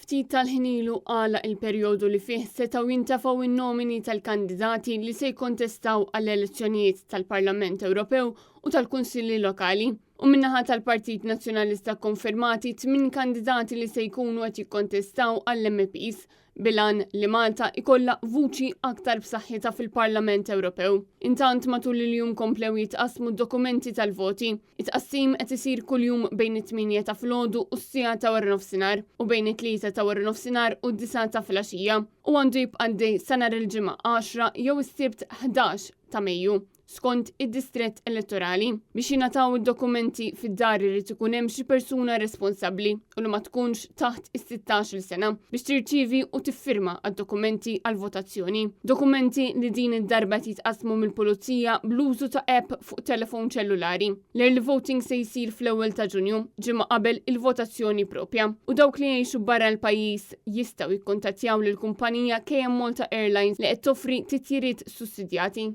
Ftit tal-ħin ilu għalaq il-perjodu li fih setgħu jintefgħu n-nomini tal-kandidati li se jikkontestaw għall-elezzjonijiet tal-Parlament Ewropew u tal-Kunsilli Lokali. U min-naħa tal-Partit Nazzjonalista kkonfermati tminn kandidati li se jkunu qed jikkontestaw għall-MEPs bil-għan li Malta jkollha vuċi aktar b'saħħitha fil-Parlament Ewropew. Intant matul il-jum komplew jitqassmu d-dokumenti tal-voti. It-tqassim qed isir kuljum bejn it-tmienja ta' filgħodu u s-siegħa ta' waranofsinhar u bejn it-tlieta ta' waranofsinhar u d-disgħa ta' filgħaxija u għandu jibqa' għaddej sa nhar il-Ġimgħa għaxra jew is-Sibt 11 ta' Mejju skont id-distrett elettorali. Biex jingħataw id-dokumenti fid-dar irid ikun hemm xi persuna responsabbli u li ma tkunx taħt is-16-il sena biex tirċievi u tiffirma għad-dokumenti għall-votazzjoni. Dokumenti li din id-darba qed jitqassmu mill-Pulizija bl-użu ta' app fuq telefon ċellulari. L-early voting se jsir fl-ewwel ta' Ġunju, ġimgħa qabel il-votazzjoni proprja, u dawk li jgħixu barra l-pajjiż jistgħu jikkuntattjaw lill-kumpanija KM Malta Airlines li qed toffri titjiriet sussidjati.